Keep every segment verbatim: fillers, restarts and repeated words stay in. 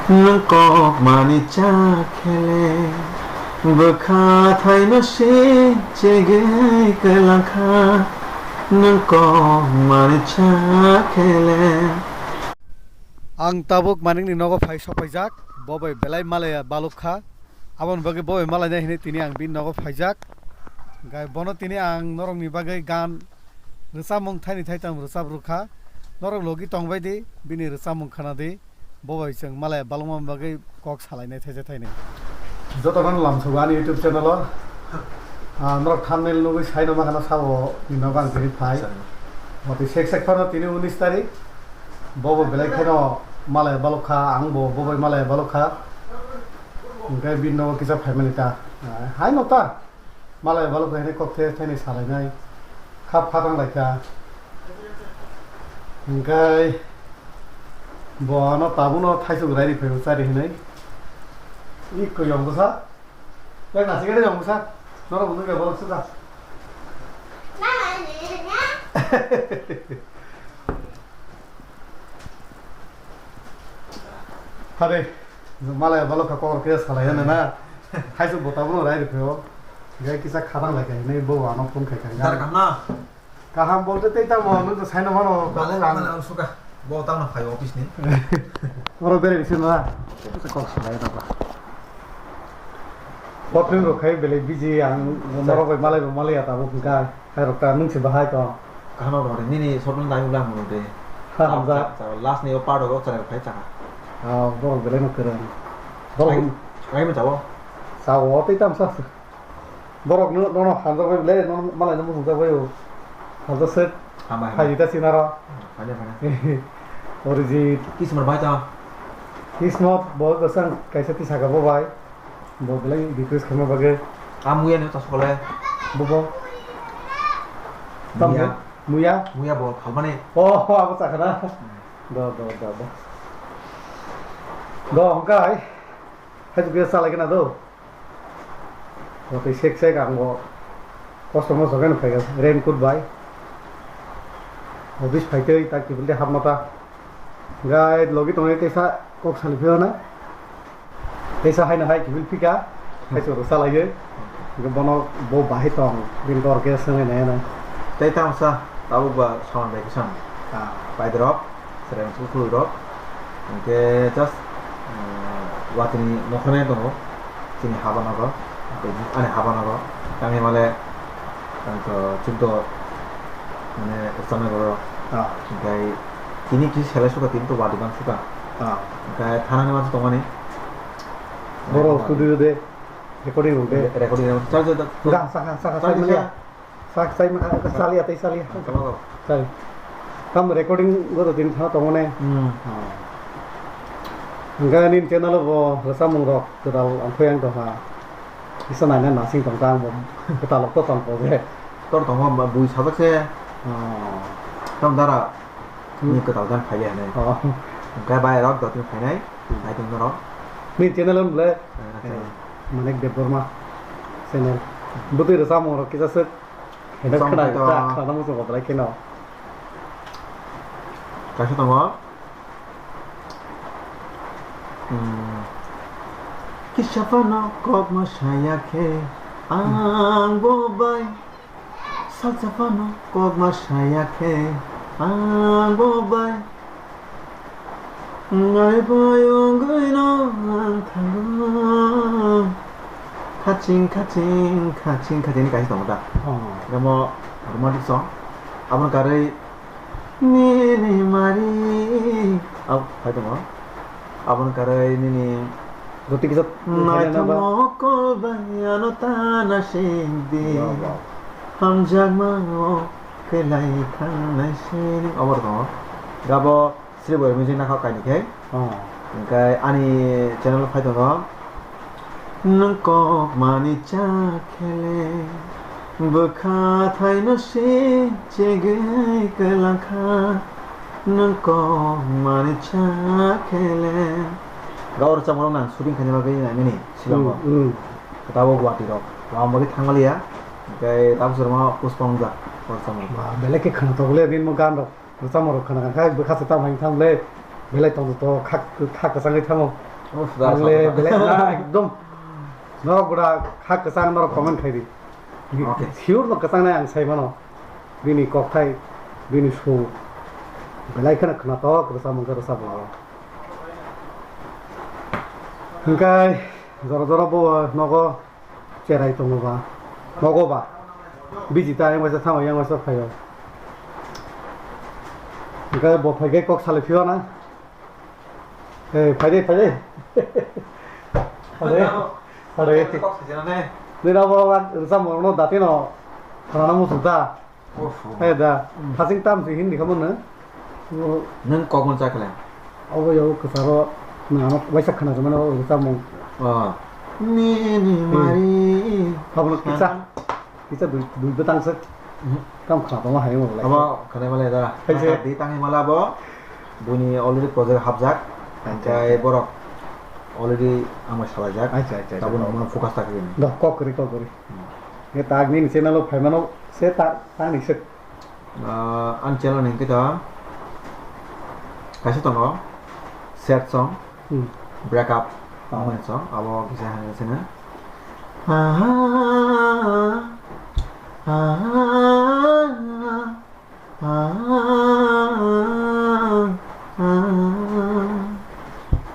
Nwng kok mani cha khele, bwkha thaino se chegwi kwlangkha. Nwng kok mani cha khele. Ang tabuk manikni nogo phai sokpaijak, bo bai belai malaya balukha. Aboni bagwi bo bai malainai hinwi tini ang bini nogo phaijak. Gai bono tini ang norokni bagwi gan rwchapmung thaini thaitam rwchap rwkha. Norok logi tongbai di, bini rwchapmung khna di. Bo bai chwng malaya balukma bagwi kok salainai thaisa thainwi. Jotono lamsogo ani YouTube channel o. Ah, norok thumbnail nugwi saino makhano sabo ni nogo ang tini phai. Motwi sek sek phano tini unis tarik. Bo bo belai kheno malaya balukha, ang bo bo bai malaya balukha. Hwnkhe bini nogo kisa phaimani ta. Ah, haino ta. Malai balok hai kok the thani salainai. Khap khatang lai kha. Hingkai bo ano tabukno thaisuk rairi phai chari hinai. Iko yong bwsa. Yak nasi gade yong bwsa. Norok bunu ya balok suka. Hade, malai balok kha kokor khe salai hane na. Thaisuk bo tabukno rairi phai o. Gai kisa khatang lai kha hinai bo ano phone khai kha. Dar kaham na? Kaham bolte tei tamo, nwng to saino mano. Bale, bale, ang suka. Bo tamo phai office ni. Oro bere bisi na. Kok salai na ba. Hot nwng rok khai bele busy ang norok bai malai bo malai ya tabuk hwnkha. Hai rok ta nwng se bahai to. Kaham rok nini sot nwng nai ulang mo de. Ha, hamjak. Last ni o part rok channel khai chaka. Ah, borok bele no kwrwng. Borok ai mo chabo. Chabo tei tam sa. Borok no, no, no, hamjak bai le, no, malai no muchungjak bai o. Hamjak se. Hambai, hambai. Hai ta sinaro. Phanya, phanya. Orijit. Kismar bai ta. Kismar bo kwchang kaisa tisaka bo bai. Bo belai request khaima bagwi. A muya no ta sokole. Bo bo. Tam muya. Muya. Muya bo khalmani. Oh, abo chakana. Do, do, do, do. Do, hongkai. Hai tu kisa lagi na do. Watwi sek sek ang bo kosto mosto khe phai kha raincoat bai. Office phaitwi ta kiphilde hapma ta. Gai logi tongnai teisa kok sani phiyona. Teisa haino hai kiphil phika. Hai choro salaiwi. Bono bo bahai tong. Bini dor khe swngnai nai nai. Tei tamsa tabuk ba summer vacation. Ah. Paidrok. Sereng ukulwi rok, hingke just, eh, watini nokhornai tongo, chini habanogo, tei ani habanogo, tamni male, eh, to, chuddo, mane, rwchapnai borok, ah, hingke tini kisi selai suka, tini to wati bang suka, ah, hingke thanani masa tongmani. Borok studio de recording rok de. Recording rok, chal, chal, chal. Ga, saka, saka, saka, saka, saka. Sak chai ma, chaliya tei chaliya. Chalo. Chai. Tam recording go to din thana tongone. Hmm. Hingga nin channel bo rwchapmung rok kwtal ang khoyang tongkha. Kisa naina nasing tongkha ang bo kwtal rok to tong kho je. Tor tongkha ba bui sajak se. Oh. Tam dara. Hmm. Ni kwtal gan phaiya hinwi. Oh. Hingke bai rok dotini phainai, hmm, naitung norok. Ni channel wng le, eh, channel. Eh, Manik Debbarma channel. Bwtwi rwchapmung rok kisa swk. Hino rwchapmung khwna, khai to. Khwna muchungo belai kheno. Kaisa tongo. Hmm. Kisa phano kokma saya khe, hmm, ang bo bai. Salsa phano kokma saya khe ang bo bai. Ngai bai ongoi no ang thango. Khaching, khaching, khaching, khaching ni kaisa tongo da. Oh. Omo romantic song. Aboni karwi Nini mari. Au, hai tongo. Aboni karwi nini. Roti kisa naithok mokol bai ano tana singdi. Wow, wow. Hamjakma o kwlai thangnai sini. Obo tongo. Gabo Sri Boyamiji nakha kaini khe. Oh. Hingke ani channel phai tongo. Nwng kok mani cha khele, bwkha thaino se chegwi kwlangkha. Nwng kok mani cha khele. Gaur chamorok nang shooting khaina bagwi naimani Shillong o. Hmm, hmm. Tabuk Guwahati rok. Wang bagwi thangmaliya. Hingke tabuk chwrwngma puspong jak. Gaur chamorok. Ba, belai khe khwnathok le rinmo gan rok. Rwchapmung rok khna kha, bwkha se tamo hinwi thang le, belai tong to khak, khak kwchangwi thango. Uff, da, Ang le sa, sa. Belai na ekdom. Norok bwra kha kwchang norok comment khai di. Okay. Sure no kwchang nai ang sai mano. Bini kokthai, bini sung. Belai kheno khwnatok rwchapmung khe rwchapmung. Hwnkhe jora jora bo nogo cherai tongo ba. Nogo ba. Biji ta yang waisa thang yang waisa phaio. Hwnkhe bo phaikhe kok salai phio na. Hey, phaide, phaide. Phaide, phaide. Kok sijana ne. Nini abo rwchapmung no dati no khana muchung ta. Uff. Hey da, thasing tam si Hindi khamon no. Nwng kok mun chakle. Abo yo kwcharo nwng ano waisa khana jomani abo rwchapmung. Oh. Nini mari. Abono kisa. Kisa dui, dui bwtang se. Mhm. Kam khna tongma hai mo lai. Abo khna ma lai da. Hai se. Di tang himala bo. Buni already project hapjak. Acha, hingkai acha. Borok already ama salajak. Acha, acha, acha. Tabuk nwng focus ta khe. Do kok kri, kok kri. Hmm. Ye tag ni channel o phaimano se ta, ta ni se. Ah, ang channel ni kita kaisa tongo. Sad song. Hmm. Break up. Ah. Ang song. Abo kisa hai sene.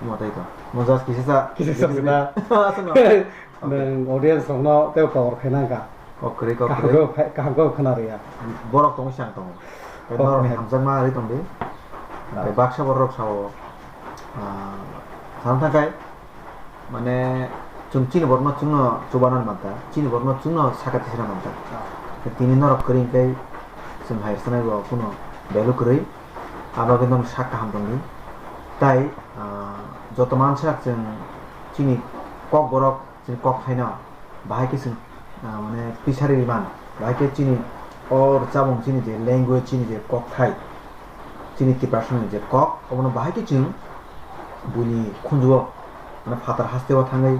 Mo tai to. Mo just kisa sa. Kisa sa sina. Asano. Nwng audience rokno tei power khaina ka. Kok kwrwi, kok kwrwi. Kaham khe, kaham khe khwna rwya. Borok tongo, siang tongo. Kok norokni kwrwi. Hamjakma rwi tong di. Ah. Tei baksa borok sao, ah, sana thangkhai, mane, chwng chini borokno chwngno chubanan manta, chini borokno chwngno saka tisana manta. Ah. Tei tini norok kwrwi hwnkhe chwng hai rwchanai bo kuno value kwrwi, abo khe norok sak kaham tong di. Tai, ah, joto mansa chwng chini kok borok chini kok thaino bahai khe chwng, ah, mane, pisari man, bahai khe chini o rwchapmung, chini je language, chini je kokthai, chini Tiprasani je kok, obono bahai khe chwng buini khunjugo, mane, phatar hasteo thangwi,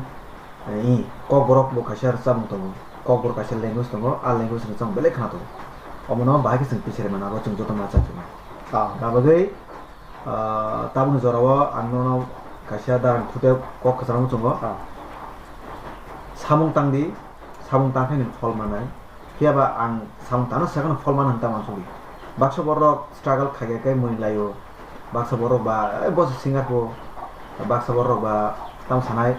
eh, i kok borok bo kaisa rwchapmung tongo, kok borok kaisa language tongo, a language rwchapmung belai khna tongo, omono bahai khe chwng pisari man, abo chwng joto ma cha chwng. Ah. Abo bagwi Ah, tabukni jorao ang nono kaisa darang thute kok kwcharo muchungo. Ah. Samung tang di, samung tang khe nwng phol manai. Phiya ba ang samung tangna swkang phol manna hinwi tamo uansukdi. Baksa borok struggle khaikhe mui laio. Baksa borok ba, eh, bosi singer bo. Baksa borok ba tamo sanai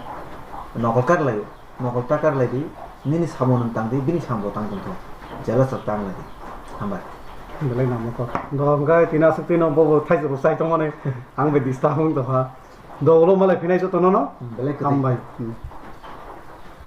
nokol kar laio. Nokol ta kar lai di, nini samung nwng tang di, bini samung bo tang tong thung. Jealous rok tang lai di. Hambai. Belai namo kok. Do hwnkhe tini aswk twi no bobo thaisok rok chai tongmani. Ang bai disturb wng tongkha. Do ulo malai phinai joto no no. Hmm, belai kwtwi. Hambai. Hmm.